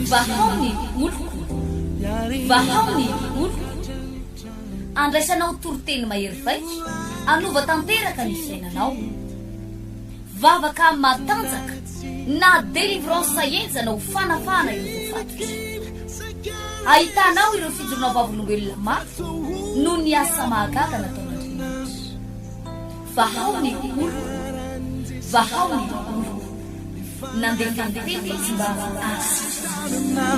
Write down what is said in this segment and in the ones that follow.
Vahao ny oloko, vahao ny oloko. Andraisanao toriteny mahery vaika, hanova tanteraka ny fiainanao. Vavaka matanjaka na délivrance henjana ho fanafahana ireo voafatotra. Ahitanao ireo fijoroana vavolombelona mafy noho ny asa mahagaga nataon'Andriamanitra. Vahao ny oloko, vahao ny oloko. Nandefa ny teny izy mba hahasitrana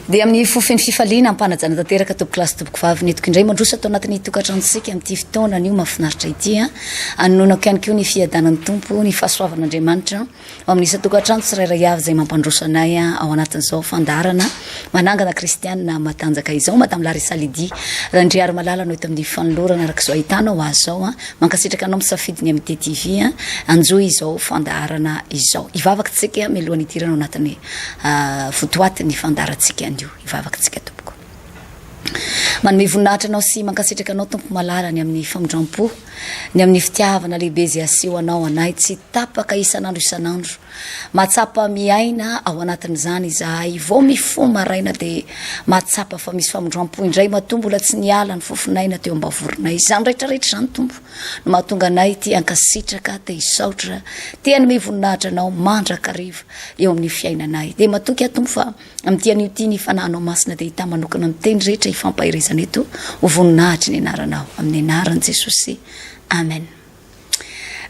Dia amin'ny fo feno fifaliana ampanajana tanteraka tompoko lahy sy tompoko vavy nentiko indray mandroso ato anatin'ny tokantranontsika amin'ity fotoana anio mahafinaritra ity a. Anononako ihany koa ny fiadanan'ny Tompo, ny fahasoavan'Andriamanitra ao amin'ny isan-tokantrano tsirairay avy izay mampandroso anay ao anatin'izao fandaharana manangana kristianina matanjaka izao. Madame Larissa Lydie Randriarimalala no eto amin'ny fanolorana araka izao ahitanao azy izao a. Mankasitraka anao misafidy ny MT TV a. Anjohy izao fandaharana izao. Hivavaka isika mialohan'ny hidirana ao anatin'ny votoatin'ny fandaharantsika anio. Hivavaka isika tompoko. Manome voninahitra anao sy mankasitraka anao Tompo malala ny amin'ny famindram-po, ny amin'ny fitiavana lehibe izay aseho anao anay tsy tapaka isan'andro isan'andro. Mahatsapa miaina ao anatin'izany izahay. Vao mifoha maraina dia mahatsapa fa misy famindram-po indray matoa mbola tsy niala ny fofon'aina teo am-bavoronay. Izany rehetrarehetra izany Tompo no mahatonga anay te hankasitraka, te hisaotra, te hanome voninahitra anao mandrakariva. eo amin'ny fiainanay. Dia matoky aho Tompo fa amin'ity anio ity ny Fanahinao Masina dia hitahy manokana ny teny rehetra hifampaherezana eto ho voninahitry ny anaranao. Amin'ny anaran'i Jesosy. Amen.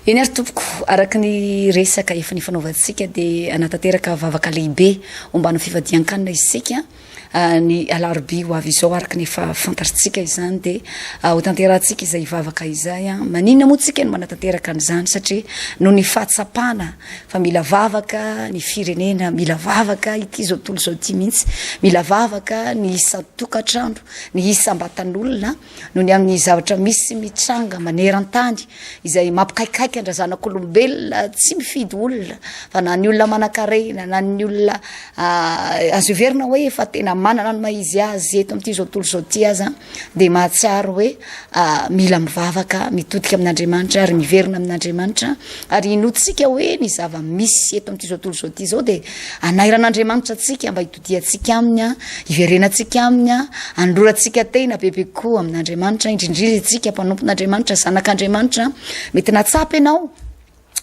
Eny ary tompoko, araka ny resaka efa nifanaovantsika dia hanatanteraka vavaka lehibe omban'ny fifadian-kanina isika. Ny alarobia ho avy izao araka ny efa fantatritsika izany dia ho tanterahantsika izay vavaka izay. Maninona moa tsika no manatanteraka an'izany? Satria noho ny fahatsapana fa mila vavaka ny firenena, mila vavaka ity izao tontolo izao ity mihitsy, mila vavaka ny isan-tokantrano, ny isam-batan'olona. noho ny amin'ny zavatra misy mitranga maneran-tany izay mampikaikaika an-drazanak'olombelona tsy mifidy olona fa na ny olona manan-karena na ny olona ah, azo heverina hoe efa tena manana ny maha izy azy eto amin'ity izao tontolo izao ity aza dia mahatsiaro hoe ah, mila mivavaka mitodika amin'Andriamanitra ary miverina amin'Andriamanitra ary inoantsika hoe ny zava-misy eto amin'ity izao tontolo izao ity izao dia anairan'Andriamanitra antsika mba Hitodiantsika Aminy, hiverenantsika Aminy, hanolorantsika tena bebe kokoa amin'Andriamanitra, indrindrindra isika mpanompon'Andriamanitra, zanak'Andriamanitra. Mety nahatsapa ianao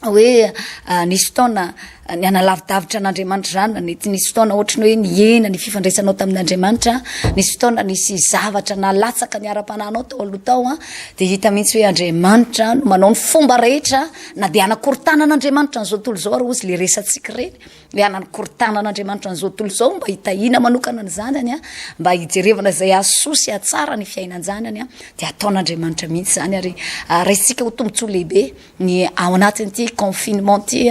hoe ah, nisy fotoana ah, nianalavidavitra an'Andriamanitra izany, mety nisy fotoana ohatry ny hoe nihena ny fifandraisanao tamin'Andriamanitra, nisy fotoana nisy zavatra nalatsaka ny ara-panahinao tao aloha tao, ah, dia hita mihitsy hoe Andriamanitra no manao ny fomba rehetra na dia hanakorontanan'Andriamanitra an'izao tontolo izao ary hozy le resatsika ireny. Ny hanankorontanan'Andriamanitra an'izao tontolo izao mba hitahiana manokana ny zanany, mba hijerevana izay hahasoa sy hahatsara ny fiainan-janany, dia ataon'Andriamanitra mihitsy izany ary raisintsika ho tombontsoa lehibe ny ao anatin'ity confinement ity,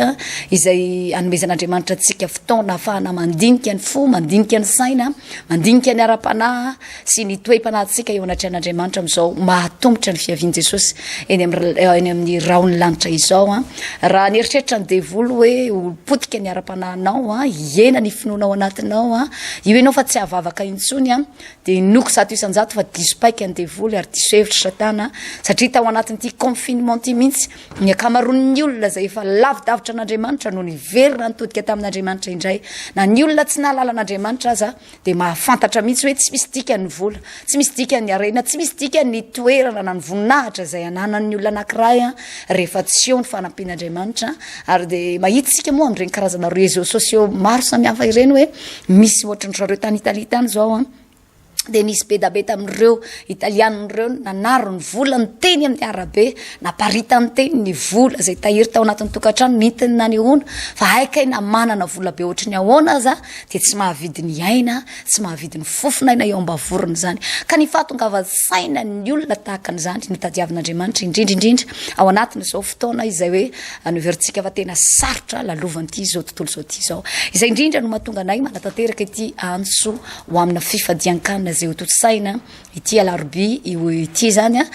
izay anomezan'Andriamanitra antsika fotoana ahafahana mandinika ny fo, mandinika ny saina, mandinika ny ara-panahy sy ny toe-panahintsika eo anatrehan'Andriamanitra amin'izao mahatomotra ny fiavian'i Jesosy eny amin'ny eny amin'ny rahon'ny lanitra izao an. Raha nieritreritra ny devoly hoe ho potika ny ara-panahinao an, hihena ny finoana ao anatinao an, io ianao fa tsy hahavavaka intsony an, dia inoako 100% fa diso paika ny devoly ary diso hevitra Satana satria tao anatin'ity confinement ity mihitsy ny ankamaroan'ny olona izay efa lavidavitra an'Andriamanitra no niverina nitodika tamin'Andriamanitra indray, na ny olona tsy nahalala an'Andriamanitra aza dia mahafantatra mihitsy hoe tsy misy dikany ny vola, tsy misy dikany ny harena, tsy misy dikany ny toerana na ny voninahitra izay ananan'ny olona anankiray rehefa tsy eo ny fanampian'Andriamanitra. Ary dia mahita isika moa amin'ireny karazana réseaux sociaux maro samihafa ireny hoe misy ohatry ny zareo tany Italie tany izao an, dia nisy be da be tamin'ireo Italianina ireo nanary ny volany teny amin'ny arabe, naparitany teny ny vola izay tahiry tao anatin'ny tokantrano nentiny nanehoana fa hay kay na manana vola be ohatry ny ahoana aza dia tsy mahavidy ny aina, tsy mahavidy ny fofon'aina eo am-bavorona izany. Ka ny fahatongavan-tsaina ny olona tahaka an'izany no tadiavin'Andriamanitra, indrindra indrindra ao anatin'izao fotoana izay hoe noheverintsika fa tena sarotra lalovan'ity izao tontolo izao ity izao. Izay indrindra no mahatonga anay manatanteraka ity antso ho amina fifadian-kanina. izay hotontosaina ity alarobia io ity izany a,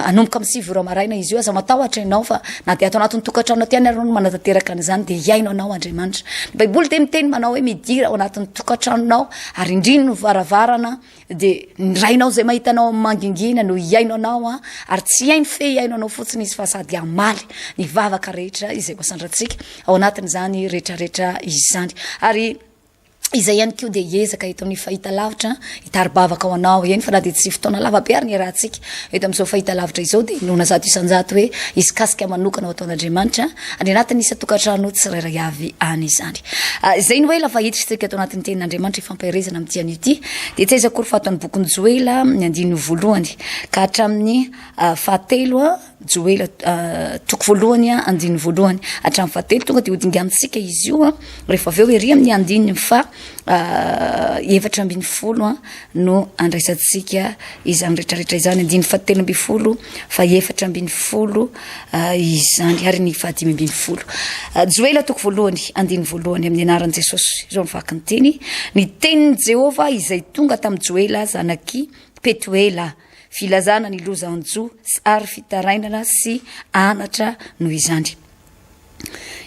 hanomboka amin'ny 9 ora maraina izy io, aza matahotra ianao fa na dia ato anatin'ny tokantrano aty ihany ary no manatanteraka an'izany dia hihaino anao Andriamanitra. Ny Baiboly dia miteny manao hoe midira ao anatin'ny tokantranonao ary indrino ny varavarana dia ny rainao izay mahita anao amin'ny mangingina no hihaino anao a, ary tsy hihaino fe hihaino anao fotsiny izy fa sady hamaly ny vavaka rehetra izay ho asandrantsika ao anatin'izany rehetrarehetra izany. Ary izay ihany koa dia hiezaka eto amin'ny fahitalavitra hitari-bavaka ho anao eny fa na dia tsy fotoana lava be ary ny iarahantsika eto amin'izao fahitalavitra izao dia inoana 100% hoe hisy kasika manokana ho ataon'Andriamanitra any anatin'ny isan-tokantrano tsirairay avy any izany. Ah, izay no ela fa hiditra isika ato anatin'ny tenin'Andriamanitra ifampaherezana amin'ity anio ity dia tsy aiza akory fa ato amin'ny bokin'i Joela ny andininy voalohany ka hatramin'ny ah, fahatelo ah, Joela toko voalohany andininy voalohany hatramin'ny fahatelo tonga dia hodinganintsika izy io rehefa avy eo ery amin'ny andininy fa 14 no andraisantsika izany rehetrarehetra izany andininy fahatelo ambin'ny folo fa 14 izany ary ny fahadimy ambin'ny folo Joela toko voalohany andininy voalohany amin'ny anaran'i Jesosy izao ny vaky ny teny ny tenin'i Jehovah izay tonga tamin'i Joela zanak'i Petuela Filazana ny loza hanjo ary fitarainana sy anatra noho izany.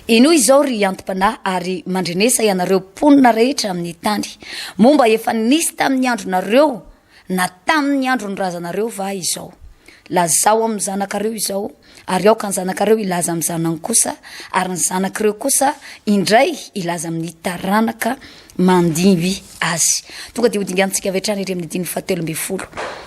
Henoy izao ry anti-panahy ary mandrenesa ianareo mponina rehetra amin'ny tany. Moa mba efa nisy tamin'ny andronareo na tamin'ny andron'ny razanareo va izao? Lazao amin'ny zanakareo izao, ary aoka ny zanakareo hilaza amin'ny zanany kosa, ary ny zanak'ireo kosa indray hilaza amin'ny taranaka mandimby azy. Tonga dia hodinganintsika avy hatrany ery amin'ny andininy fahatelo ambin'ny folo.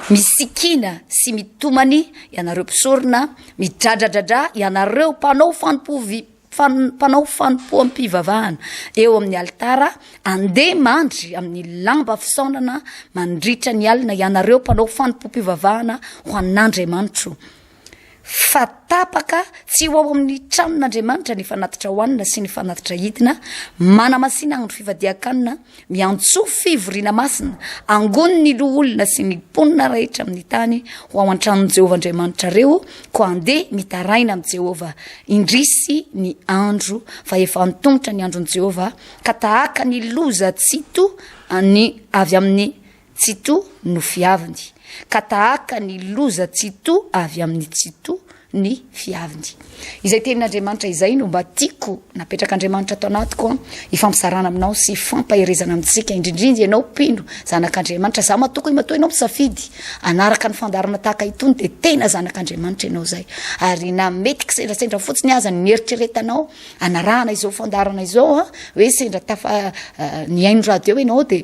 Misikina sy mitomany ianareo mpisorona, midradradradra ianareo mpanao fanompovi- fan- mpanao fanompoam-pivavahana eo amin'ny alitara, andeha mandry amin'ny lamba fisaonana mandritra ny alina ianareo mpanao fanompoam-pivavahana ho an'Andriamanitro. Fa tapaka tsy ho ao amin'ny tranon'Andriamanitra ny fanatitra hohanina sy ny fanatitra hidina, manamasina andro fifadian-kanina, miantsoa fivoriana masina, angony ny loholona sy ny mponina rehetra amin'ny tany ho ao an-tranon'i Jehovah Andriamanitrareo, koa andeha mitaraina amin'i Jehovah. Indrisy ny andro, fa efa antomotra ny andron'i Jehovah, ka tahaka ny loza tsitoha ny avy amin'ny Tsitoha no fiaviny, ka tahaka ny loza tsitoha avy amin'ny Tsitoha ny fiaviny. Izay tenin'Andriamanitra izay no mba tiako napetrak'Andriamanitra ato anatiko hifampizarana aminao sy hifampaherezana amintsika, indrindrindra ianao mpino zanak'Andriamanitra. Za matoky hoe matoa ianao misafidy hanaraka ny fandaharana tahaka itony dia tena zanak'Andriamanitra ianao izay. Ary na mety kisendrasendra fotsiny aza ny nieritreretanao hanarahana izao fandaharana izao, hoe sendra tafa nihaino radio ianao dia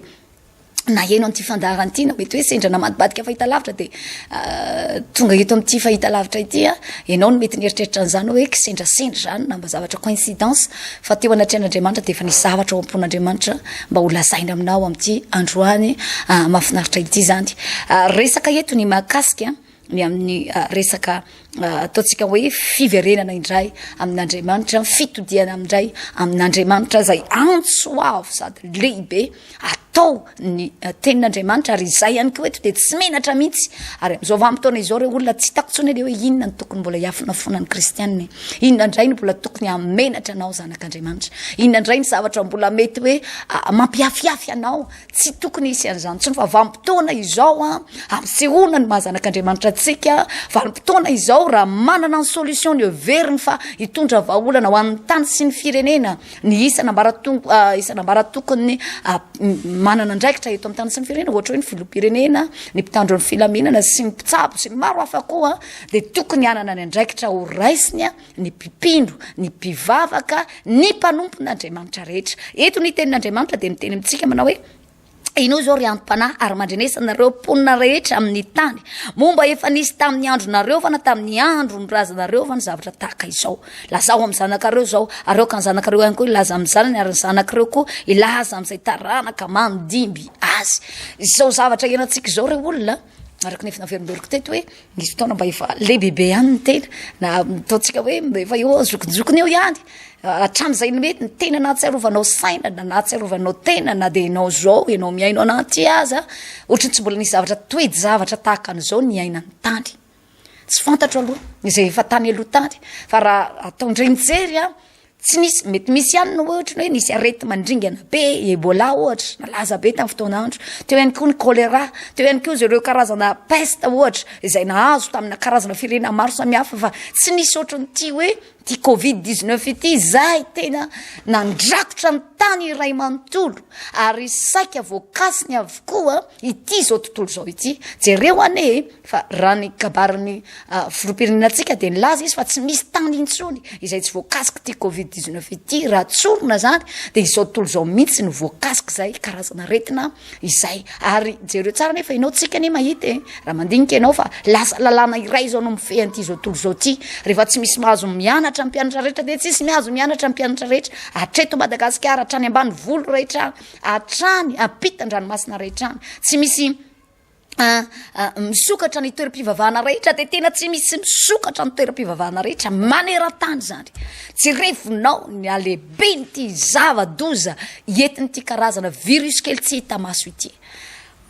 naheno an'ity fandaharana ity na mety hoe sendra namadibadika fahitalavitra dia ah, tonga eto amin'ity fahitalavitra ity a ianao no mety nieritreritra an'izany hoe kisendrasendra izany na mba zavatra coïncidence fa teo anatrehan'Andriamanitra dia efa nisy zavatra ao am-pon'Andriamanitra mba ho lazaina aminao amin'ity androany ah, mahafinaritra ity izany ah, resaka eto ny mahakasika ny amin'ny resaka ataontsika hoe fiverenana indray amin'Andriamanitra, fitodihana indray amin'Andriamanitra izay antso avo sady lehibe atao ny tenin'Andriamanitra ary izay ihany koa eto dia tsy menatra mihitsy ary amin'izao vanim-potoana izao ireo olona tsy hitako intsony anie hoe inona no tokony mbola hiafonafonan'ny kristianina e? Inona indray no mbola tokony hamenatra anao zanak'Andriamanitra? Inona indray ny zavatra mbola mety hoe mampiafiafy anao? Tsy tokony hisy an'izany intsony fa vanim-potoana izao an, ampisehoana ny maha zanak'Andriamanitra antsika, vanim-potoana izao raha manana ny solution ny heveriny fa hitondra vahaolana ho an'ny tany sy ny firenena, ny isan'ambaratongo isan'ambaratokon'ny manana andraikitra eto amin'ny tany sy ny firenena, ohatra hoe ny filoham-pirenena, ny mpitandro ny filaminana sy ny mpitsabo sy ny maro hafa koa dia tokony hanana ny andraikitra ho raisiny ny mpipino, ny mpivavaka, ny mpanompon'Andriamanitra rehetra. Eto ny tenin'Andriamanitra dia miteny amintsika manao hoe, Inoa izao ry anti-panahy ary mandrenesa nareo mponina rehetra amin'ny tany. Moa mba efa nisy tamin'ny andronareo va na tamin'ny andron'ny razanareo va ny zavatra tahaka izao? Lazao amin'ny zanakareo izao, ary aoka ny zanakareo ihany koa hilaza amin'ny zanany, ary ny zanak'ireo koa hilaza amin'izay taranaka mandimby azy. Izao zavatra iainantsika izao re olona, araka ny efa naverimberiko teto hoe, Nisy fotoana mba efa lehibebe ihany ny tena, na ataontsika hoe efa eo zokinjokiny eo ihany, hatramin'izay ny mety ny tena nahatsiarovanao saina na nahatsiarovanao tena na dia ianao zao ianao mihaino anah ty aza, ohatran'ny tsy mbola nisy zavatra toe-javatra tahaka an'izao niainan'ny tany. Tsy fantatro aloha izay efa tany aloha tany fa raha atao indray mijery an. Tsy nisy, mety misy ihany ny ohatra ny hoe nisy areti-mandringana be, Ebola ohatra, nalaza be tamin'ny fotoan'andro. Teo ihany koa ny choléra, teo ihany koa ireo karazana peste ohatra, izay nahazo tamina karazana firenena maro samihafa fa tsy nisy ohatran'ity hoe ity covid 19 ity izay tena nandrakotra ny tany iray manontolo ary saika voakasiny avokoa ity izao tontolo izao ity. Jereo anie e! Fa raha ny kabarin'ny filoham-pirenenantsika dia nilaza izy fa tsy misy tany intsony izay tsy voakasik'ity covid 19 ity, raha tsorina izany dia izao tontolo izao mihitsy no voakasik'izay karazana aretina izay. Ary jereo tsara nefa ianao, tsika anie mahita e, raha mandinika ianao fa lasa lalàna iray izao no mifehy an'ity izao tontolo izao ity, rehefa tsy misy mahazo mianatra ny mpianatra rehetra dia tsisy mihazo mianatra ny mpianatra rehetra, hatreto Madagasikara, hatrany ambanivolo rehetra, hatrany ampitan-dranomasina rehetra any, tsy misy Misokatra ny toeram-pivavahana rehetra dia tena tsy misy misokatra ny toeram-pivavahana rehetra maneran-tany izany. Jerevinao ny halehiben'ity zava-doza entin'ity karazana virus kely tsy hita maso ity.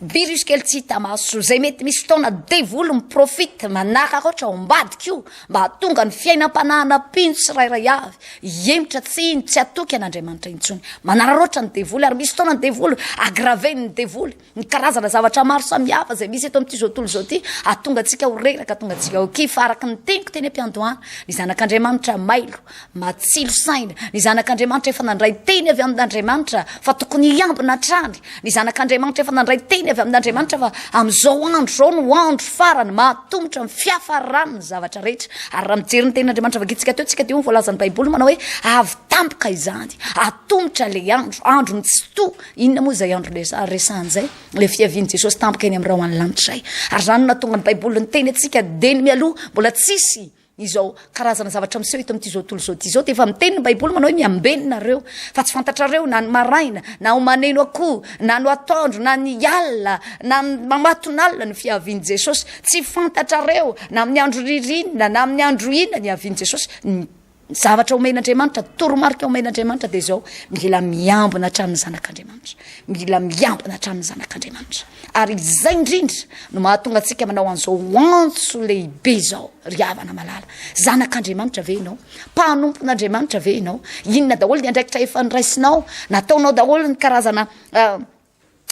Virus kely tsy hita maso izay mety misy fotoana devoly mi-profite manararaotra ao ambadika io mba hahatonga ny fiainam-panahana mpino tsirairay avy hihemotra tsy hino tsy hatoky an'Andriamanitra intsony. Manararaotra ny devoly ary misy fotoana ny devoly aggraven'ny devoly. Ny karazana zavatra maro samihafa izay misy eto amin'ity izao tontolo izao ity, hahatonga antsika ho reraka, hahatonga antsika ho kivy, fa araka ny teniko teny am-piandohana, ny zanak'Andriamanitra mailo, matsilo saina, ny zanak'Andriamanitra efa nandray teny avy amin'Andriamanitra fa tokony hiambina hatrany, ny zanak'Andriamanitra efa nandray teny avy amin'Andriamanitra fa amin'izao andro izao no andro farany mahatomotra ny fiafaran'ny zavatra rehetra. Ary raha mijery ny tenin'Andriamanitra vakintsika teo tsika dia hoy ny voalazan'ny Baiboly manao hoe avy tampoka izany, atomotra ilay andro, andro ny tsitoha, Inona moa izay andro resahana izay? Ilay fiavian'i Jesosy tampoka eny amin'ny rahon'ny lanitra izay. Ary izany no nahatonga ny Baiboly niteny antsika dieny mialoha, mbola tsisy izao karazana zavatra miseho eto amin'ity izao tontolo izao ity izao, dia efa miteny ny Baiboly manao hoe miambena nareo, fa tsy fantatrareo na ny maraina, na ho maneno akoho, na no atoandro, na ny alina, na ny mamatonalina ny fiavian'i Jesosy. Tsy fantatrareo na amin'ny andro ririnina, na amin'ny andro inona ny hiavian'i Jesosy. Ny zavatra omen'Andriamanitra, toromarika omen'Andriamanitra dia izao, mila miambina hatrany ny zanak'Andriamanitra. Mila miambina hatrany ny zanak'Andriamanitra. Ary izay indrindra no mahatonga antsika manao an'izao antso lehibe izao, ry havana malala. Zanak'Andriamanitra ve ianao? Mpanompon'Andriamanitra ve ianao? Inona daholo ny andraikitra efa noraisinao? Nataonao daholo ny karazana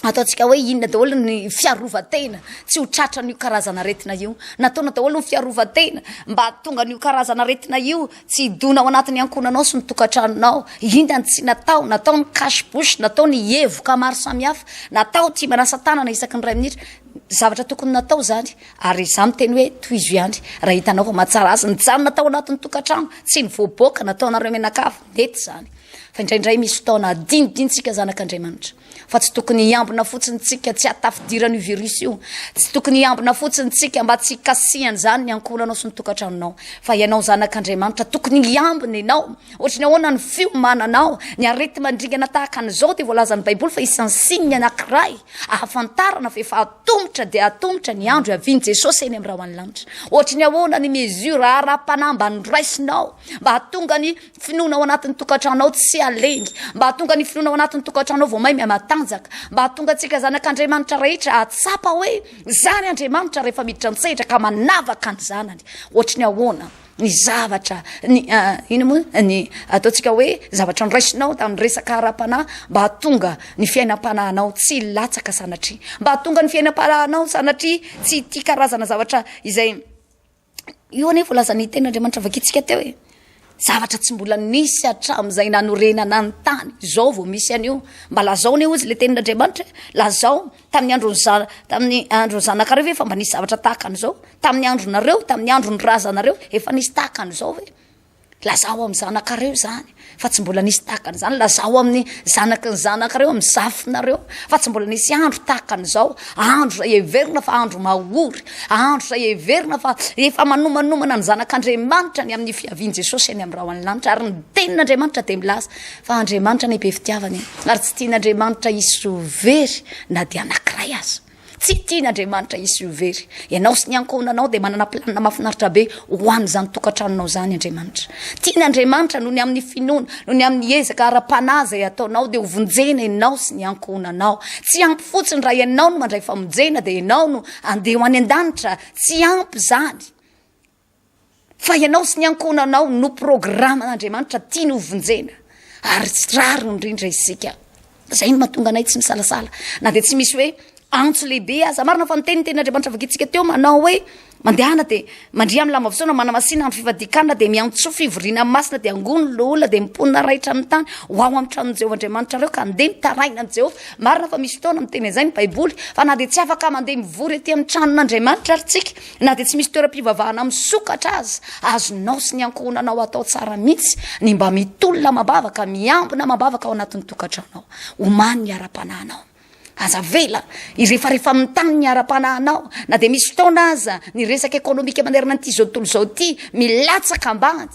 Ataontsika hoe inona daholo ny fiarovan-tena tsy ho tratran'io karazana aretina io. Nataona daholo ny fiarovan-tena mba hahatonga an'io karazana aretina io tsy hidona ao anatin'ny ankohonanao sy ny tokantranonao. Inona ny tsy natao? Natao ny cache bouche, natao ny hevoka maro samihafa, natao tia manasa tanana isaky ny iray minitra. Zavatra tokony natao izany ary izaho miteny hoe tohizo ihany raha hitanao fa mahatsara azy. Nijanona tao anatin'ny tokantrano, tsy nivoaboaka, nataonareo mianakavy, nety izany. Fa indraindray misy fotoana adinodinontsika zanak'Andriamanitra. Fa tsy tokony hiambina fotsiny tsika tsy hahatafidiran'io virus io. Tsy tokony hiambina fotsiny tsika mba tsy hikasihan'izany ny ankohonanao sy ny tokantranonao. Fa ianao zanak'Andriamanitra tokony hiambina ianao. Ohatry ny ahoana ny fiomananao, ny areti-mandringana tahaka an'izao dia voalazan'ny Baiboly fa isan'ny signe anankiray ahafantarana fa efa atomotra dia atomotra ny andro hiavian'i Jesosy eny amin'ny rahon'ny lanitra. Ohatry ny ahoana ny mesure ara-panahy mba noraisinao mba hahatonga ny finoana ao anatin'ny tokantranonao tsy halemy, mba hahatonga ny finoana ao anatin'ny tokantranonao vao may mihamatanjaka, mba hahatonga antsika zanak'Andriamanitra rehetra hahatsapa hoe izany Andriamanitra rehefa miditra an-tsehatra ka manavaka ny zanany. Ohatry ny ahoana ny zavatra ny ah, ino moa ny ataontsika hoe zavatra noraisinao tamin'ny resaka ara-panahy mba hahatonga ny fiainam-panahinao tsy latsaka sanatria, mba hahatonga ny fiainam-panahinao sanatria tsy ity karazana zavatra izay Io anie voalazan'ny tenin'Andriamanitra vakintsika teo e. Zavatra tsy mbola nisy hatramin'izay nanorenana ny tany, izao vao misy an'io. Mba lazao anie hozy le tenin'Andriamanitra e. Lazao tamin'ny andron'ny za- tamin'ny andron'ny zanakareo ve efa mba nisy zavatra tahaka an'izao? Tamin'ny andronareo, tamin'ny andron'ny razanareo efa nisy tahaka an'izao ve? Lazao amin'ny zanakareo izany fa tsy mbola nisy tahaka an'izany. Lazao amin'ny zanaky ny zanakareo, amin'ny zafinareo fa tsy mbola nisy andro tahaka an'izao. Andro izay heverina fa andro mahory, andro izay heverina fa efa manomanomana ny zanak'Andriamanitra ny amin'ny fiavian'i Jesosy eny amin'ny rahon'ny lanitra. Ary ny tenin'Andriamanitra dia milaza fa Andriamanitra anie be fitiavana e, ary tsy tian'Andriamanitra hisy ho very na dia anankiray aza. Tsy tian'Andriamanitra hisy ho very. Ianao sy ny ankohonanao dia manana planina mahafinaritra be ho an'izany tokantranonao izany Andriamanitra. Tian'Andriamanitra noho ny amin'ny finoana, noho ny amin'ny ezaka ara-panahy izay ataonao dia ho vonjena ianao sy ny ankohonanao. Tsy ampy fotsiny raha ianao no mandray famonjena dia ianao no andeha ho any an-danitra. Tsy ampy izany. Fa ianao sy ny ankohonanao no programan'Andriamanitra tiany ho vonjena. Ary tsy rariny indrindra isika. Izay no mahatonga anay tsy misalasala. Na dia tsy misy hoe antso lehibe aza. Marina fa niteny ny tenin'Andriamanitra vakintsika teo manao hoe mandehana dia mandria amin'ny lamba fisaona manamasina andro fifadian-kanina dia miantsoa fivoriana masina dia angony loholona dia mponina raitra amin'ny tany ho ao amin'ny tranon'i Jehovah Andriamanitrareo ka andeha mitaraina amin'i Jehovah. Marina fa misy fotoana miteny an'izay ny Baiboly fa na dia tsy afaka mandeha mivory aty amin'ny tranon'Andriamanitra ary tsika Na dia tsy misy toeram-pivavahana misokatra aza, azonao sy ny ankohonanao atao tsara mihitsy ny mba mitolona amam-bavaka, miambina amam-bavaka ao anatin'ny tokantranonao. Omany ny ara-panahinao. Aza avela hirefarefa amin'ny tany ny ara-panahinao. Na dia misy fotoana aza ny resaka ekonomika manerana an'ity izao tontolo izao ity milatsaka ambany,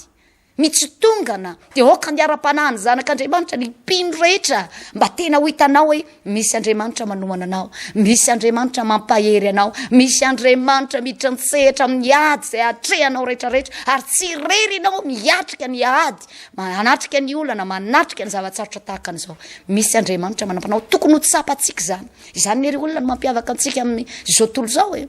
Mitsitongana dia aoka ny ara-panahin'ny zanak'Andriamanitra, ny mpino rehetra mba tena ho hitanao hoe misy Andriamanitra manohana anao, misy Andriamanitra mampahery anao, misy Andriamanitra miditra an-tsehatra amin'ny ady izay atrehanao rehetrarehetra, ary tsy irery ianao miatrika ny ady, manatrika ny olana, manatrika ny zava-tsarotra tahaka an'izao. Misy Andriamanitra manampy anao. Tokony ho tsapantsika izany. Izany anie ry olona no mampiavaka antsika amin'izao tontolo izao e.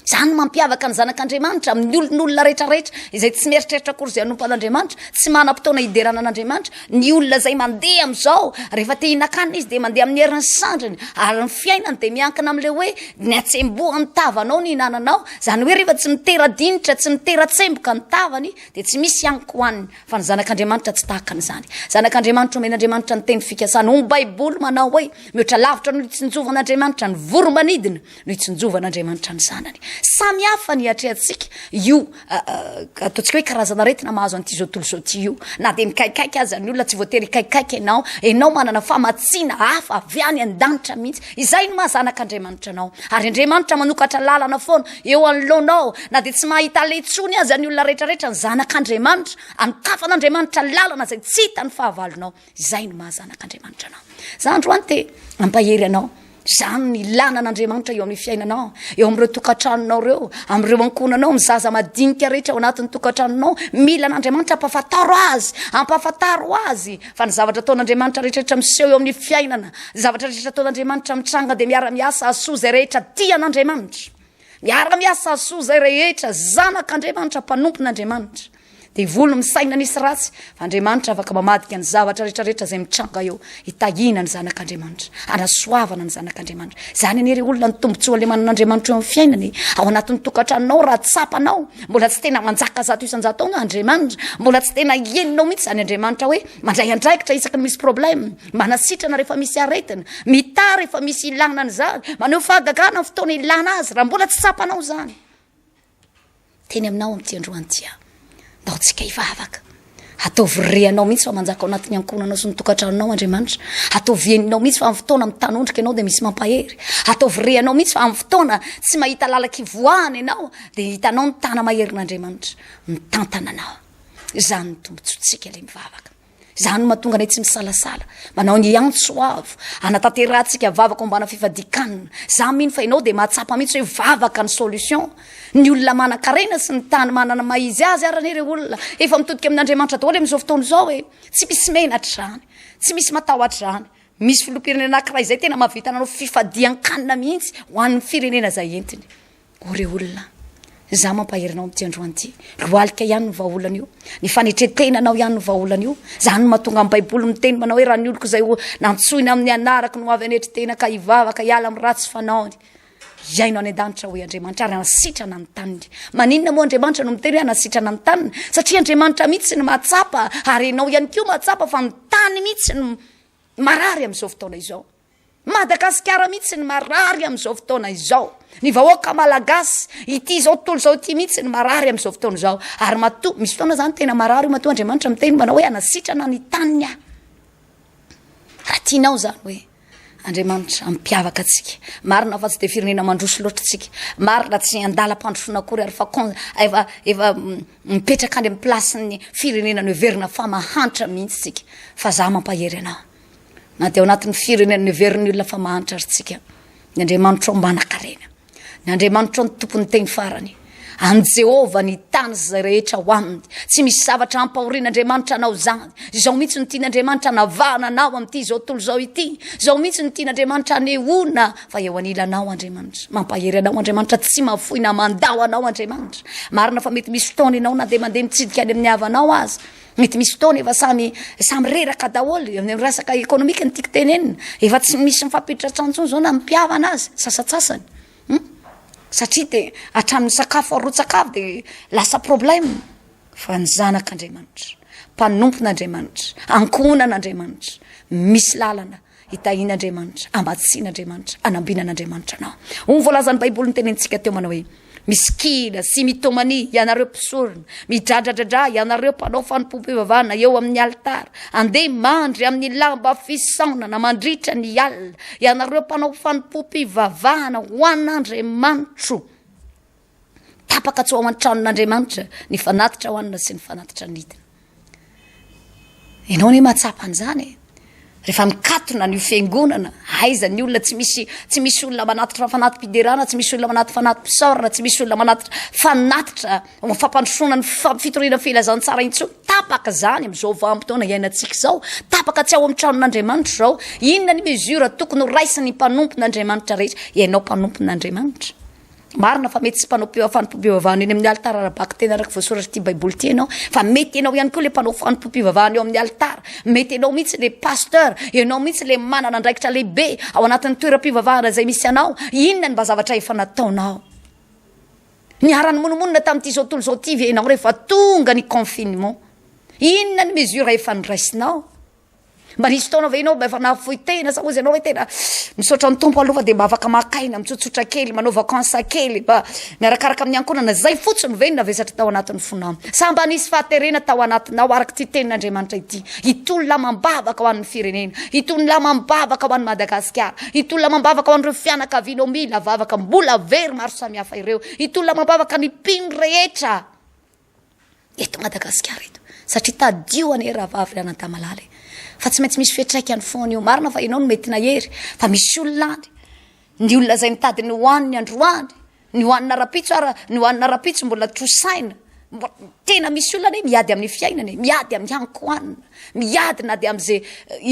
Izany no mampiavaka ny zanak'Andriamanitra amin'ny olon'olona rehetrarehetra izay tsy mieritreritra akory izay hanompo an'Andriamanitra, tsy manam-potoana hiderana an'Andriamanitra. Ny olona izay mandeha amin'izao, rehefa te hihinan-kanina izy dia mandeha amin'ny herin'ny sandriny, ary ny fiainany dia miankina amin'ilay hoe ny hatsembohan'ny tavanao no ihinananao. Izany hoe rehefa tsy mitera-dinitra, tsy mitera-tsemboka ny tavany dia tsy misy haniko hohaniny. Fa ny zanak'Andriamanitra tsy tahaka an'izany. Zanak'Andriamanitra omen'Andriamanitra ny teny fikasana. Hoy ny Baiboly manao hoe, mihoatra lavitra noho ny itsinjovan'Andriamanitra ny voro-manidina. no itsinjovan'Andriamanitra ny zanany. Samy hafa ny iatrehantsika io ataontsika hoe karazana aretina mahazo an'ity izao tontolo izao ity io. Na dia mikaikaika aza ny olona, tsy voatery hikaikaika ianao. Ianao manana famatsiana hafa avy any an-danitra mihitsy. Izay no maha zanak'Andriamanitra anao. Ary Andriamanitra manokatra lalana foana eo anoloanao. Na dia tsy mahita aleha intsony aza ny olona rehetrarehetra, ny zanak'Andriamanitra, anokafan'Andriamanitra lalana izay tsy hitan'ny fahavalonao. Izay no maha zanak'Andriamanitra anao. Za androany te hampahery anao. Izany no ilana an'Andriamanitra eo amin'ny fiainanao, eo amin'ireo tokantranonao ireo, amin'ireo ankohonanao, ny zaza madinika rehetra ao anatin'ny tokantranonao. Mila an'Andriamanitra, ampahafantaro azy, ampahafantaro azy fa ny zavatra ataon'Andriamanitra rehetrarehetra miseho eo amin'ny fiainana, ny zavatra rehetra ataon'Andriamanitra mitranga dia miara-miasa hahasoa izay rehetra tia an'Andriamanitra. Miara-miasa hahasoa izay rehetra zanak'Andriamanitra, mpanompon'Andriamanitra. Devoly misaina nisy ratsy, fa Andriamanitra afaka mamadika ny zavatra rehetrarehetra izay mitranga eo, hitahiana ny zanak'Andriamanitra, hanasoavana ny zanak'Andriamanitra. Izany anie ry olona ny tombontsoa le manana Andriamanitra eo amin'ny fiainana e. Ao anatin'ny tokantranonao raha tsapanao, mbola tsy tena manjaka 100% ao ny Andriamanitra, mbola tsy tena henonao mihitsy izany Andriamanitra hoe mandray andraikitra isaky ny misy problème, manasitrana rehefa misy aretina, mitaha rehefa misy ilana an'izany, maneho fahagagana amin'ny fotoana ilana azy, raha mbola tsy tsapanao izany. Teny aminao amin'ity androany ity aho. Ndao tsika hivavaka. Ataovy rehanao mihitsy fa manjaka ao anatin'ny ankohonanao sy ny tokantranonao Andriamanitra. Ataovy heninao mihitsy fa amin'ny fotoana mitanondrika ianao dia misy mampahery. Ataovy rehanao mihitsy fa amin'ny fotoana tsy mahita lalan-kivoahana ianao dia hitanao ny tana-maherin'Andriamanitra mitantana anao. Izany ny tombontsoantsika ilay mivavaka. Izany no mahatonga anay tsy misalasala manao ny antso avo hanatanterahantsika vavaka ombana fifadian-kanina. Za mino fa ianao dia mahatsapa mihitsy hoe vavaka ny solution. Ny olona manan-karena sy ny tany manana maha izy azy ary anie ireo olona efa mitodika amin'Andriamanitra daholo amin'izao fotoana izao e. Tsy misy menatra izany, tsy misy matahotra izany. Misy filoham-pirenena anankiray izay tena mahavita nanao fifadian-kanina mihitsy ho an'ny firenena izay entiny. O ry olona, izaho mampahery anao amin'ity androany ity. Lohalika ihany no vahaolana io. Ny fanetren-tenanao ihany no vahaolana io. Izany no mahatonga ny Baiboly miteny manao hoe raha ny oloko izay ho nantsoina amin'ny anarako no avy hanetry tena ka hivavaka hiala amin'ny ratsy fanaony. Hiaino any an-danitra hoy Andriamanitra ary hanasitrana ny taniny. Maninona moa Andriamanitra no miteny hoe hanasitrana ny taniny? Satria Andriamanitra mihitsy no mahatsapa ary ianao ihany koa mahatsapa fa ny tany mihitsy no marary amin'izao fotoana izao. Madagasikara mihitsy ny marary amin'izao fotoana izao. Ny vahoaka malagasy, ity izao tontolo izao ity mihitsy ny marary amin'izao fotoana izao. Ary matoa, misy fotoana izany tena marary io, matoa Andriamanitra miteny manao hoe hanasitrana ny taniny aho. Raha tianao izany hoe Andriamanitra hampiavaka antsika. Marina fa tsy dia firenena mandroso loatra isika. Marina tsy andalam-pandrosoana akory ary fa con-, efa, efa mipetraka any amin'ny place-n'ny firenena noheverina fa mahantra mihitsy isika. Fa za mampahery anao. Na dia ao anatin'ny firenena neverin'ny olona fa mahantra ary tsika, ny Andriamanitrao manan-karena. Ny Andriamanitrao ny tompon'ny teny farany. An'i Jehovah ny tany sy izay rehetra ao aminy. Tsy misy zavatra hampahorian'Andriamanitra anao izany. Izao mihitsy no tian'Andriamanitra hanavahana anao amin'ity izao tontolo izao ity. Izao mihitsy no tian'Andriamanitra hanehoana fa eo anilanao Andriamanitra. Mampahery anao Andriamanitra, tsy mahafoy na mandao anao Andriamanitra. Marina fa mety misy fotoana ianao na dia mandeha mitsidika any amin'ny havanao aza. Mety misy fotoana efa samy samy reraka daholo amin'ny resaka ekonomika ny tiako tenenina. Efa tsy misy mifampiditra trano intsony izao na ny mpihavana aza, sasantsasany. Hum? Satria dia hatramin'ny sakafo arotsaka avy dia lasa problème. Fa ny zanak'Andriamanitra, mpanompon'Andriamanitra, ankohonan'Andriamanitra, misy lalana hitahian'Andriamanitra, hamatsian'Andriamanitra, hanambinan'Andriamanitra anao. Hoy ny voalazan'ny Baiboly notenenintsika teo manao hoe, Misikina sy mitomania ianareo mpisorona, midradradradra ianareo mpanao fanompoam-pivavahana eo amin'ny alitara, andeha mandry amin'ny lamba fisaonana mandritra ny alina, ianareo mpanao fanompoam-pivavahana ho an'Andriamanitro. Tapaka tsy ho ao an-tranon'Andriamanitra ny fanatitra hohanina sy ny fanatitra anidina. Ianao anie mahatsapa an'izany e. Rehefa mikatona ny fiangonana, aiza ny olona tsy misy tsy misy olona manatitra fanati-piderana, tsy misy olona manatitra fanati-pisaorana, tsy misy olona manatitra fanatitra ho fampandrosoana ny fitoriana filazantsara intsony. Tapaka izany amin'izao vanim-potoana iainantsika izao. Tapaka tsy ao amin'ny tranon'Andriamanitra izao. Inona ny mesure tokony ho raisin'ny mpanompon'Andriamanitra rehetra? Ianao mpanompon'Andriamanitra. Marina fa mety tsy mpanao fanompoam-pivavahana eny amin'ny alitara ara-bakiteny araka voasoratr'ity Baiboly ity ianao, fa mety ianao ihany koa ilay mpanao fanompoam-pivavahana eo amin'ny alitara, mety ianao mihitsy ilay pasteur, ianao mihitsy ilay manana andraikitra lehibe ao anatin'ny toeram-pivavahana izay misy anao. Inona ny mba zavatra efa nataonao? Niara-nimonomonona tamin'ity izao tontolo izao ity ve ianao rehefa tonga ny confinement? Inona ny mesure efa noraisinao? Mba nisy fotoana ve ianao mba efa nahafoy tena sa ozy ianao hoe tena misaotra ny Tompo aloha fa dia mba afaka maka aina, mitsotsotra kely, manao vacances kely, mba miarakaraka amin'ny ankohonana, zay fotsiny ve no navesatra tao anatin'ny fonao? Sa mba nisy fahaterena tao anatinao araka ity tenin'Andriamanitra ity? Hitolona amam-bavaka ho an'ny firenena, hitolona amam-bavaka ho an'i Madagasikara, hitolona amam-bavaka ho an'ireo fianakavianao mila vavaka mbola very maro samihafa ireo, hitolona amam-bavaka ny mpino rehetra. eto Madagasikara eto satria tadidio anie rahavavy ry anadamalala e fa tsy maintsy misy fiantraikany foana io marina fa ianao no mety nahery fa misy olona any ny olona izay mitady ny hohaniny androany ny hohanina rapitso ara ny hohanina rapitso mbola trosaina tena misy olona anie miady amin'ny fiainana e miady amin'ny hankohanina miady na dia amin'izay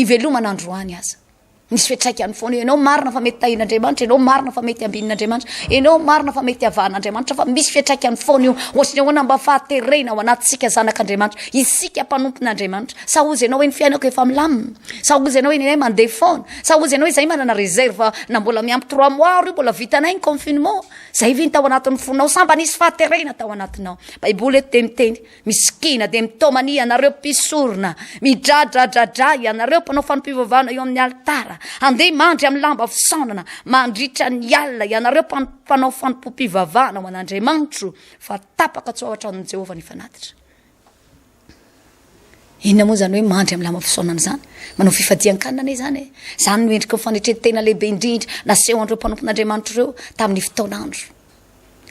ivelomana androany aza Misy fiantraikany foana io. Ianao marina fa mety tahian'Andriamanitra, ianao marina fa mety ambinin'Andriamanitra, ianao marina fa mety havahan'Andriamanitra, fa misy fiantraikany foana io. Ohatry ny ahoana mba fahaterena ao anatintsika zanak'Andriamanitra, isika mpanompon'Andriamanitra. Sa hozy ianao hoe ny fiainako efa milamina? Sa hozy ianao hoe ny anay mandeha foana? Sa hozy ianao hoe izahay manana réserve na mbola miampy trois mois ary io mbola vitanay ny confinement? Zay ve ny tao anatin'ny fonao? Sa mba nisy fahaterena tao anatinao? Baiboly eto dia miteny. Misikina dia mitaomania ianareo mpisorona, midradradradra ianareo mpanao fanompoam-pivavahana eo amin'ny alitara, handeha mandry amin'ny lamba fisaonana mandritra ny alina ianareo mpanao fanompoam-pivavahana ho an'Andriamanitro, fa tapaka tsy ho ao an-tranon'i Jehovah ny fanatitra. Inona moa izany hoe mandry amin'ny lamba fisaonana izany? Manao fifadian-kanina anie izany e! Izany no endriky ny fanetren-tena lehibe indrindra nasehon'ireo mpanompon'Andriamanitra ireo tamin'ny fotoan'andro.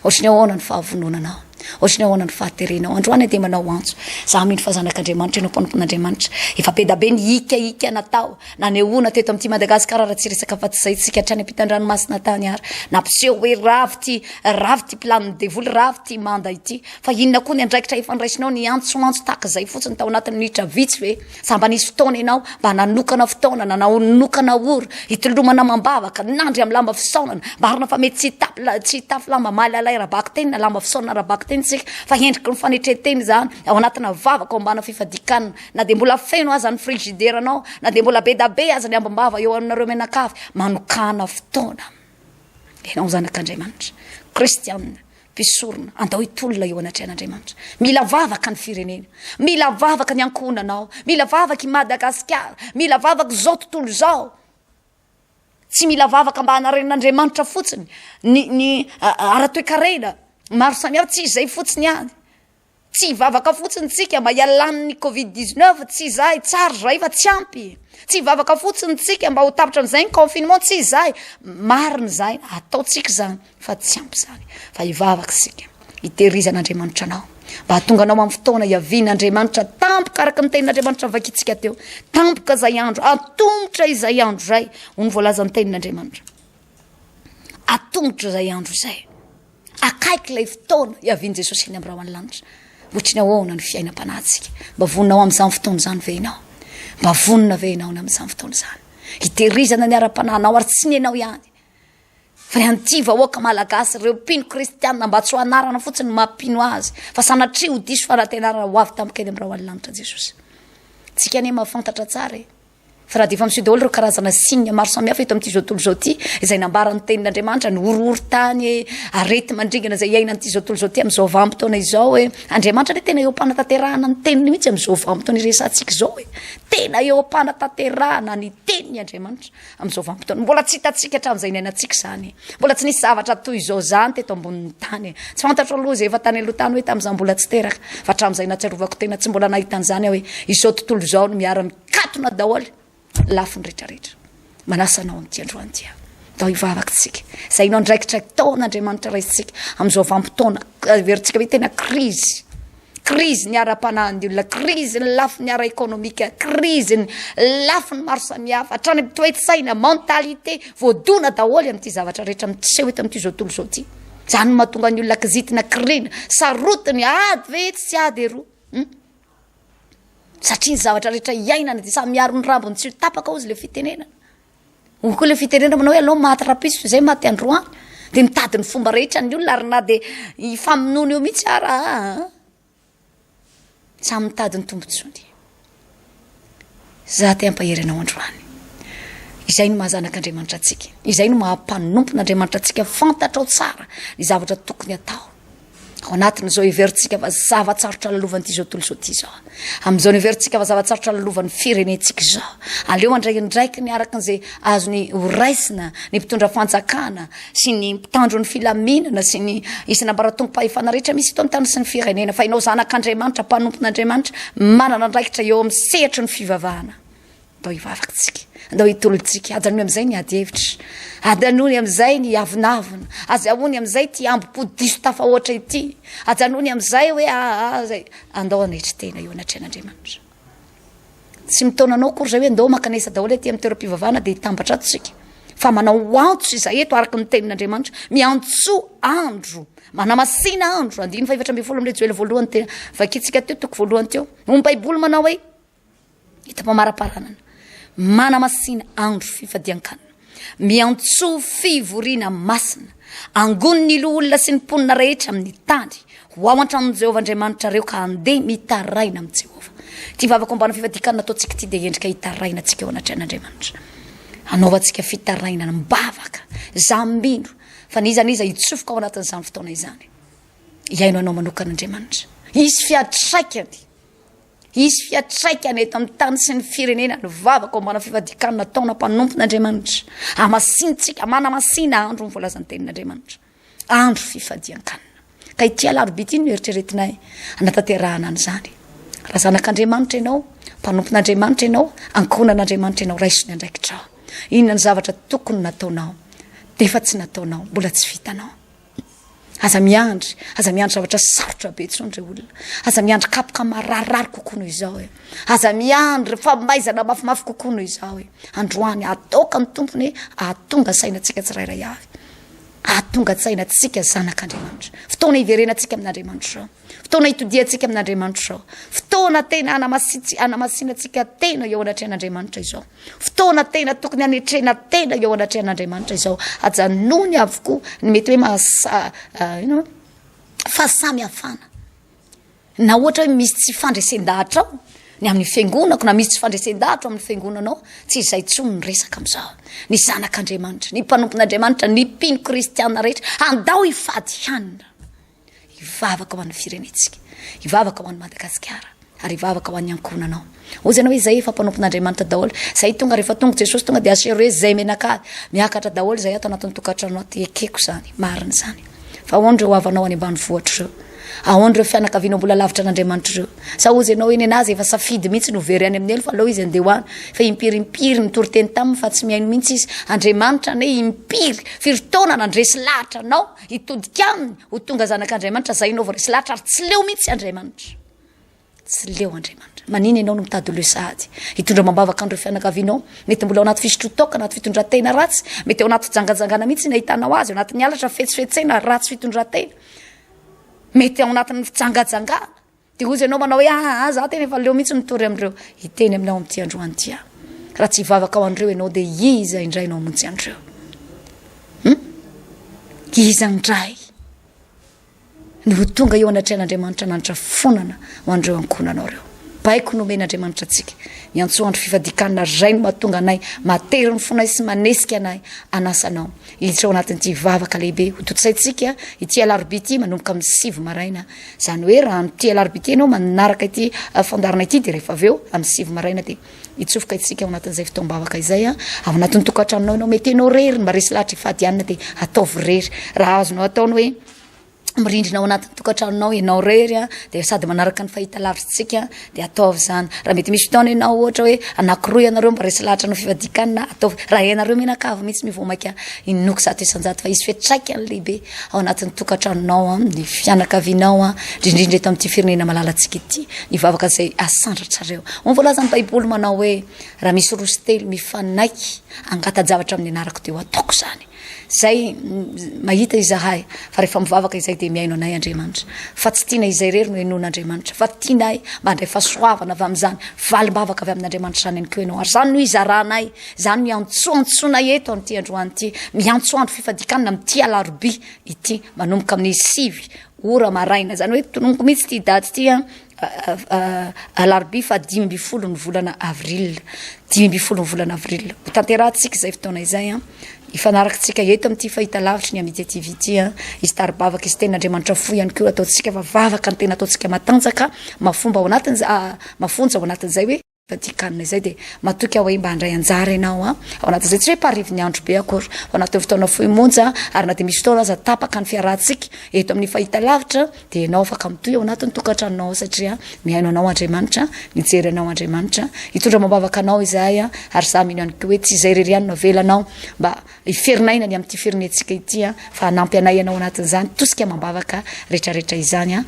Ohatry ny ahoana ny fahavononanao? Ohatry ny ahoana ny fahaterenao? Androany aho dia manao antso. Za mino fa zanak'Andriamanitra ianao, mpanompon'Andriamanitra. Efa be da be ny hikahika natao, nanehoana teto amin'ity Madagasikara raha tsy resaka afa-tsy izay tsika hatrany ampitan-dranomasina tany ary. Nampiseho hoe ravo ity, ravo ity planin'ny devoly, ravo ity manda ity. Fa inona koa ny andraikitra efa niraisinao niantsoantso tahaka izay fotsiny tao anatin'ny minitra vitsy ve? Sa mba nisy fotoana ianao mba nanokana fotoana, nanokana ora, hitolomana amam-bavaka, nandry amin'ny lamba fisaonana? Marina fa mety tsy hitafy la, tsy hitafy lamba malalay ara-bakiteny na lamba fisaonana ara-bakiteny isika, fa endriky ny fanetren-tena izany, ao anatina vavaka ao ambana fifadian-kanina. Na dia mbola feno aza ny frigideranao, na dia mbola be da be aza ny ambim-bava eo aminareo mianakavy, manokàna fotoana. Ianao zanak'Andriamanitra, kristiana, Mpisorona, andao hitolona eo anatrehan'Andriamanitra. Mila vavaka ny firenena, mila vavaka ny ankohonanao, mila vavaka i Madagasikara, mila vavaka izao tontolo izao. Tsy mila vavaka mba hanarenan'Andriamanitra fotsiny ny ny ara-toekarena maro samihafa, tsy izay fotsiny ihany. Tsy hivavaka fotsiny tsika mba hialan'ny covid 19, tsy izay, tsara izay fa tsy ampy. Tsy hivavaka fotsiny tsika mba ho tapitra amin'izay ny confinement, tsy izay. Marina izay, ataontsika izany fa tsy ampy izany. Fa hivavaka isika, hitehirizan'Andriamanitra anao. Mba hahatonga anao amin'ny fotoana hiavian'Andriamanitra tampoka araka ny tenin'Andriamanitra vakintsika teo. Tampoka izay andro, atomotra izay andro izay, hoy ny voalazan'ny tenin'Andriamanitra. Atomotra izay andro izay. Akaiky ilay fotoana hiavian'i Jesosy eny amin'ny rahon'ny lanitra. Ohatry ny ahoana ny fiainam-panahintsika? Mba vonona ho amin'izany fotoana izany ve ianao? Mba vonona ve ianao ny amin'izany fotoana izany? Hitehirizana ny ara-panahinao ary tsy ny anao ihany. Fa ny an'ity vahoaka malagasy, ireo mpino kristianina mba tsy ho anarana fotsiny no maha mpino azy, fa sanatria ho diso fanantenana ho avy tampoka eny amin'ny rahon'ny lanitra Jesosy. Tsika anie mahafantatra tsara e. Fa raha dia efa miseho daholo ireo karazana signe maro samihafa eto amin'ity izao tontolo izao ity, izay nambaran'ny tenin'Andriamanitra, ny horohorontany e, areti-mandringana izay iainan'ity izao tontolo izao ity amin'izao vanim-potoana izao e. Andriamanitra anie tena eo am-panatanterahana ny teniny mihitsy amin'izao vanim-potoana iresahantsika izao e. Tena eo am-panatanterahana ny teniny Andriamanitra amin'izao vanim-potoana. Mbola tsy hitantsika hatramin'izay niainantsika izany. Mbola tsy nisy zavatra toy izao izany teto ambonin'ny tany. Tsy fantatro aloha izay efa tany aloha tany hoe tamin'izaho mbola tsy teraka, fa hatramin'izay nahatsiarovako tena tsy mbola nahita an'izany aho hoe izao tontolo izao no miara Mikatona daholo lafiny rehetra rehetra. Manasa anao amin'ity androany ity aho. Ndao hivavaka isika. Izay no andraikitra taon'Andriamanitra raisintsika amin'izao vanim-potoana heverintsika hoe tena krizy. Krizy ny ara-panahin'ny olona, krizy ny lafiny ara-ekonomika, krizy ny lafiny maro samihafa, hatrany amin'ny toe-tsaina, mentalité, voadona daholo amin'ity zavatra rehetra miseho eto amin'ity izao tontolo izao ity. Izany no mahatonga ny olona kizitina, kirina, sarotiny, ady ve etsy sy ady eroa. Hmm? Satria ny zavatra rehetra iainana dia samy miaro ny rambony tsy ho tapaka hozy le fitenenana. Hoy koa le fitenenana manao hoe aleo maty rapiso toy izay maty androany. Dia mitady ny fomba rehetra ny olona ary na dia hifamonoana eo mihitsy ara aa. Samy mitady ny tombontsoany. Za te hampahery anao androany. Izay no maha zanak'Andriamanitra antsika. Izay no maha mpanompon'Andriamanitra antsika. Fantatrao tsara ny zavatra tokony atao. Ao anatin'izao heverintsika fa zava-tsarotra lalovan'ity izao tontolo izao ity izao. Amin'izao heverintsika fa zava-tsarotra lalovan'ny firenentsika izao. Aleo handray andraikiny araka izay azony horaisina ny mpitondra fanjakana sy ny mpitandro ny filaminana sy ny isan'ambaratongo-pahefana rehetra misy eto an-tany sy ny firenena. Fa ianao zanak'Andriamanitra, mpanompon'Andriamanitra, manana andraikitra eo amin'ny sehatry ny fivavahana. Andao hivavaka tsika, andao hitolontsika, ajanony amin'izay ny ady hevitra, ajanony amin'izay ny avonavona, ajanony amin'izay ity ambo-po diso tafahoatra ity, ajanony amin'izay hoe aa zay, andao hanetry tena eo anatrehan'Andriamanitra. Tsy mitaona anao akory izay hoe andao mankanesa daholo aty amin'ny toeram-pivavahana dia hitambatra ato isika. Fa manao antso izay eto araka ny tenin'Andriamanitra, miantsoa andro, manamasina andro, andininy fahefatra ambin'ny folo amin'ilay Joela voalohany tena vakintsika teo, toko voalohany teo. Ny Baiboly manao hoe Eto am-pamaraparanana, manamasina andro fifadian-kanina, miantsoa fivoriana masina, angony ny loholona sy ny mponina rehetra amin'ny tany, ho ao an-tranon'i Jehovah Andriamanitrareo ka handeha mitaraina amin'i Jehovah. Ity vavaka ombana fifadian-kanina ataontsika ity dia endrika hitarainantsika eo anatrehan'Andriamanitra. Anaovantsika fitarainana am-bavaka. Izaho mino fa n'iza n'iza hitsofoka ao anatin'izany fotoana izany, hihaino anao manokana Andriamanitra. Hisy fiantraikany. Hisy fiantraikany eto amin'ny tany sy ny firenena ny vavaka ombana fifadian-kanina ataona mpanompon'Andriamanitra. Hamasintsika, manamasina andro ny voalazan'ny tenin'Andriamanitra. Andro fifadian-kanina. Ka ity alarobia ity no eritreretinay hanatanterahana an'izany. Raha zanak'Andriamanitra ianao, mpanompon'Andriamanitra ianao, ankohonan'Andriamanitra ianao, raiso ny andraikitrao. Inona ny zavatra tokony nataonao, nefa tsy nataonao, mbola tsy vitanao. Aza miandry, aza miandry zavatra sarotra be intsony re olona. Aza miandry kapoka mararirary kokoa noho izao e. Aza miandry famaizana mafimafy kokoa noho izao e. Androany ataoka ny tompony e, ahatonga saina antsika tsirairay avy. Ahatonga tsaina antsika zanak'Andriamanitra. Fotoana hiverenantsika amin'Andriamanitra izao. Fotoana hitodiantsika amin'Andriamanitra izao. Fotoana tena hanamasinantsika tena eo anatrehan'Andriamanitra izao. Fotoana tena tokony hanetrena tena eo anatrehan'Andriamanitra izao. Ajanony avokoa ny mety hoe mahasa ah, ino fahasamihafana. Na ohatra hoe misy tsy fandresen-dahatra ao ny amin'ny fiangonako na misy tsy fandresen-dahatra ao amin'ny fiangonanao, tsy izay intsony ny resaka amin'izao. Ny zanak'Andriamanitra, ny mpanompon'Andriamanitra, ny mpino kristiana rehetra, andao hifady hanina. Hivavaka ho an'ny firenentsika, hivavaka ho an'i Madagasikara, ary hivavaka ho an'ny ankohonanao. Hoy ianao hoe izay efa mpanompon'Andriamanitra daholo, izay tonga rehefa tonga Jesosy tonga dia asero hoe izay menakavy, miakatra daholo izay ato anatin'ny tokantrano ato, ekeko izany, marina izany. Fa ahoana ireo havanao any ambanivohitra ireo? Ahoana ireo fianakavianao mbola lavitra an'Andriamanitra ireo? Sa hozy ianao hoe nenazy efa safidy mihitsy no very any amin'ny helo fa aleo izy andeha ho any. Fa impiry impiry nitory teny taminy fa tsy mihaino mihitsy izy. Andriamanitra anie impiry, firy taona nandresy lahatra anao Hitodika aminy ho tonga zanak'Andriamanitra zay ianao vao resy lahatra ary tsy leo mihitsy Andriamanitra. Tsy leo Andriamanitra. Manina ianao no mitady ho leo sahady? Hitondra amam-bavaka an'ireo fianakavianao. Mety mbola ao anaty fisotroan-toaka, anaty fitondran-tena ratsy. Mety ao anaty fijangajangana mihitsy ny ahitanao azy, ao anatin'ny halatra, fetsifetsena, ratsy fitondran-tena. Mety ao anatin'ny fijangajangana. Dia hozy ianao manao hoe aa ah, za tena efa leo mihitsy mitory amin'ireo. Hiteny aminao amin'ity androany ity aho. Raha tsy hivavaka ho an'ireo ianao dia iza indray no hamonjy an'ireo? Hmm? Iza indray? no ho tonga eo anatrehan'Andriamanitra hananatra fonana ho an'ireo ankohonanao ireo. Baiko nomen'Andriamanitra antsika. Miantso andro fifadikanina ary izay no mahatonga anay matery ny fonay sy manesika anay hanasa anao hiditra ao anatin'ity vavaka lehibe ho tontosaintsika ity alarobia ity manomboka amin'ny sivy maraina. Izany hoe raha amin'ity alarobia ity ianao manaraka ity eh, fandaharana ity dia rehefa avy eo amin'ny sivy maraina dia hitsofoka isika ao anatin'izay fotoam-bavaka izay a ao anatin'ny tokantranonao ianao mety ianao rery mba resy lahatra hifady hanina dia ataovy rery raha azonao atao ny hoe mirindrina ao anatin'ny tokantranonao ianao rery a dia sady manaraka ny fahita lavitsika dia ataovy izany raha mety misy fotoana ianao ohatra hoe anankiroa ianareo mba resy lahatra anao fifadikanina ataovy raha ianareo mianakavy mihitsy ny vao mainka inoko 100% fa hisy fiantraikany lehibe ao anatin'ny tokantranonao a ny fianakavianao a indrindrindra eto amin'ity firenena malalantsika ity ny vavaka izay asandratrareo ho voalazan'ny baiboly manao hoe raha misy roa sy telo mifanaiky angata-javatra amin'ny anarako dia ho ataoko izany Zay mahita izahay fa rehefa mivavaka izay dia mihaino anay Andriamanitra. Fa tsy tiana izay irery no henoin'Andriamanitra fa tianay mba handray fahasoavana avy amin'izany valim-bavaka avy amin'Andriamanitra izany ihany koa ianao. Ary izany no izaranay, izany no iantsoantsoanay eto amin'ity androany ity. Miantso andro fifadikanana amin'ity alarobia ity manomboka amin'ny 9 ora maraina. Izany hoe tononiko mihitsy ity daty ity an. Alarobia faha 15 ny volana avril, 15 ny volana avril. Ho tanterahantsika izay fotoana izay an. Hifanaraka eto amin'ity fahitalavitry ny Amitié TV ity an. Hisy tari-bavaka, hisy tenin'Andriamanitra fohy ihany koa ataontsika fa vavaka ny tena ataontsika matanjaka, mafomba ao anatin'izay, mafonja ao anatin'izay hoe Vatican izay dia matoky aho hoe mba handray anjara ianao an, ao anatin'izay tsy hoe mparivo ny andro be akory, ao anatin'ny fotoana fohy monja ary na dia misy fotoana aza tapaka ny fiarahantsika eto amin'ny fahitalavitra dia ianao afaka mitohy ao anatin'ny tokantranonao ao satria mihaino anao Andriamanitra, mijery anao Andriamanitra, hitondra amam-bavaka anao izahay an, ary za mino ihany koa hoe tsy izay irery ihany no avelanao mba Hiferinaina ny amin'ity firenentsika ity an, fa hanampy anay ianao anatin'izany tosika amam-bavaka retraretra izany an,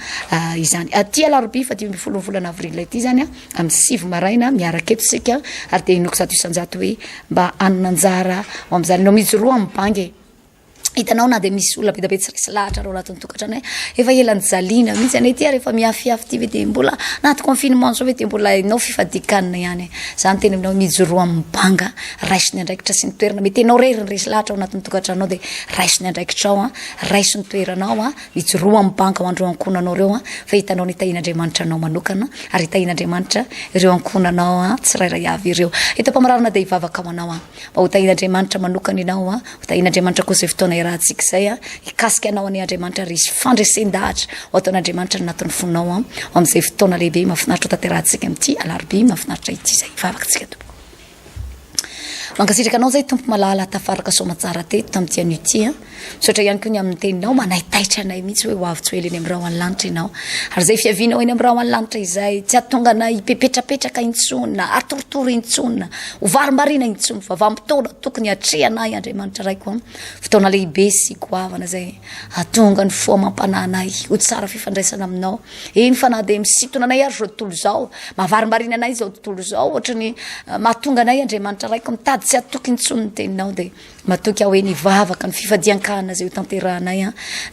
izany. Aty alarobia faha 15 ny volana avril ity izany an, amin'ny 9 maraina miaraka eto isika ary dia inoako 100% hoe mba hanana anjara ao amin'izany ianao. Mijoroa amin'ny bangy e. Hitanao na dia misy olona be dia be tsy resy lahatra ao anatin'ny tokantrano hoe efa ela nijaliana mihitsy anay ity ary efa miafiafy ity ve dia mbola anaty confinement zao ve dia mbola hainao fifadikanina ihany e. Za miteny aminao mijoroa amin'ny banga, raiso ny andraikitra sy ny toerana. Mety ianao irery ny resy lahatra ao anatin'ny tokantranonao dia raiso ny andraikitrao an, raiso ny toeranao an, mijoroa amin'ny banga ho an'ireo ankohonanao ireo an, fa hitanao ny tahian'Andriamanitra anao manokana ary hitahian'Andriamanitra ireo ankohonanao an tsirairay avy ireo. Eto am-pamaranana dia hivavaka ho anao aho. Mba ho tahian'Andriamanitra manokana ianao an, ho tahian'Andriamanitra koa izay fotoana iarahantsika izay an, hikasika anao anie Andriamanitra ary hisy fandresen-dahatra ho ataon'Andriamanitra anatin'ny fonao an, ho amin'izay fotoana lehibe mahafinaritra ho tanterahantsika amin'ity alarobia mahafinaritra ity izay. Hivavaka isika tompoko. Mankasitraka anao izay Tompo malala tafaraka soamatsara teto tamin'ity anio ity an. Misaotra ihany koa ny amin'ny teninao, manaitaitra anay mihitsy hoe ho avy tsy ho ela eny amin'ny rahon'ny lanitra ianao. Ary izay fiavianao eny amin'ny rahon'ny lanitra izay, tsy hahatonga anay hipepetrapetraka intsony, na hatoritory intsony, na ho varimbariana intsony, fa vanim-potoana tokony hatrehanay Andriamanitra Raiko an. Fotoana lehibe sy goavana izay hahatonga ny fo amam-panahy anay ho tsara fifandraisana aminao. Eny fa na dia misintona anay ary izao tontolo izao, mahavarimbariana anay izao tontolo izao, ohatry ny mahatonga anay Andriamanitra Raiko mitady tsy hatoky intsony ny teninao dia Matoky aho hoe ny vavaka, ny fifadian-kanina izay hotanterahanay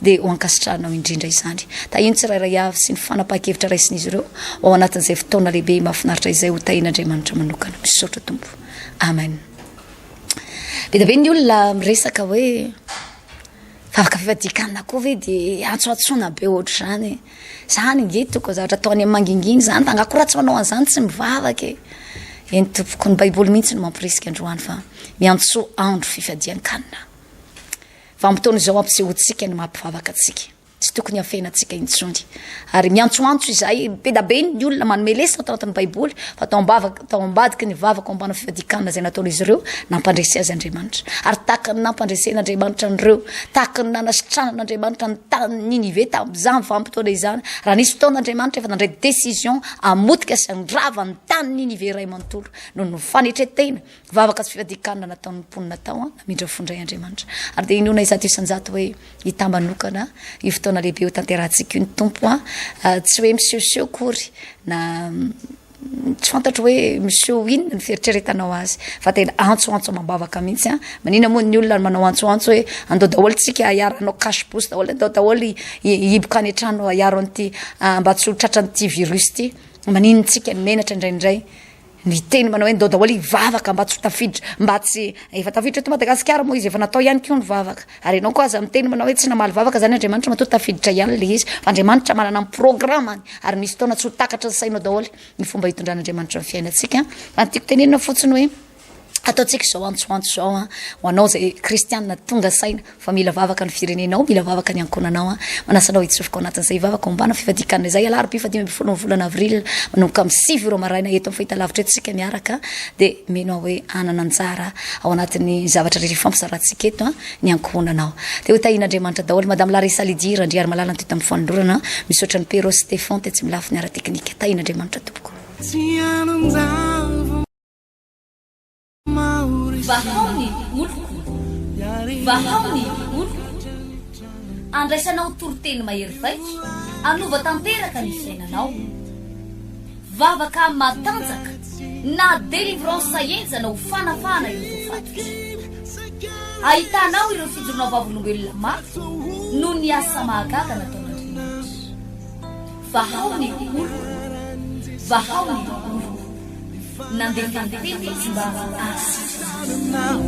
dia ho ankasitrahanao indrindra izany. Tahino tsirairay avy sy ny fanapahan-kevitra raisin'izy ireo ao anatin'izay fotoana lehibe mahafinaritra izay ho tahin'Andriamanitra manokana. Misaotra Tompo. Amen. Be dia be ny olona miresaka hoe vavaka fifadian-kanina koa ve dia antsoantsoina be ohatr'izany e. Zany nge toko zavatra atao any amin'ny mangingina zany fa angaha koa raha tsy manao an'izany tsy mivavaka e. Eny tompoko, ny baiboly mihitsy no mampirisika androany fa miantsoa andro fifadian-kanina. Vanim-potoana izao ampisehoantsika ny maha mpivavaka antsika. Tsy tokony hafenantsika intsony. Ary miantsoantso izahay, be da be ny olona manome lesona tao anatin'ny baiboly fa tao am-bavaka, tao ambadiky ny vavaka ao ambana fifadian-kanina izay nataon'izy ireo, nampandresy azy Andriamanitra. Ary tahaka ny nampandresen'Andriamanitra an'ireo, tahaka ny nanasitranan'Andriamanitra ny tanin'i Ninive tamin'izany vanim-potoana izany, raha nisy fotoana Andriamanitra efa nandray décision hamotika sy handrava ny tanin'i Ninive iray manontolo noho ny fanetren-tena, vavaka sy fifadian-kanina nataon'ny mponina tao, namindra fo indray Andriamanitra. Ary dia inoana 100% hoe hitambanokana io fotoana lehibe. lehibe ho tanterahantsika io ny Tompo a, tsy hoe misehoseho akory na tsy fantatro hoe miseho inona ny fieritreretanao azy fa tena antsoantso amam-bavaka mihitsy a. Manina moa ny olona manao antsoantso hoe andao daholo tsika hiara hanao cache bouche daholo, andao daholo hihiboka any an-trano hiaro an'ity mba tsy ho tratran'ity virus ity. Maninona tsika ny menatra indraindray miteny manao hoe ndao daholo hivavaka mba tsy ho tafiditra, mba tsy, efa tafiditra eto Madagasikara moa izy, efa natao ihany koa ny vavaka. Ary ianao koa aza miteny manao hoe tsy namaly vavaka zany Andriamanitra matoa tafiditra ihany le izy, fa Andriamanitra manana ny programany ary misy fotoana tsy ho takatry ny sainao daholo ny fomba hitondran'Andriamanitra ny fiainantsika. Fa ny tiako tenenina fotsiny hoe ataontsika izao antsoantso izao an, ho anao izay kristianina tonga saina fa mila vavaka ny firenenao, mila vavaka ny ankohonanao an, manasa anao hitsofoka ao anatin'izay vavaka ombana fifadian-kanina izay alarobia faha 15 ny volana avril manomboka amin'ny 9 ora maraina eto amin'ny fahitalavitra eto isika miaraka dia mino aho hoe hanana anjara ao anatin'ny zavatra rehetra ifampizarantsika eto ny ankohonanao. Dia ho tahian'Andriamanitra daholo. Madame Larissa Lydie Randriarimalala ny teto amin'ny fanolorana. Misaotra an'i Perrault Stephan tetsy amin'ny lafiny ara-teknika. Tahian'Andriamanitra tompoko. Vahao ny oloko, vahao ny oloko. Andraisanao toriteny mahery vaika, hanova tanteraka ny fiainanao. Vavaka matanjaka na délivrance henjana ho fanafahana ireo voafatotra. Ahitanao ireo fijoroana vavolombelona mafy noho ny asa mahagaga nataon'Andriamanitra. Vahao ny oloko, vahao ny oloko. Nandefa ny teny izy mba hahasitrana azy.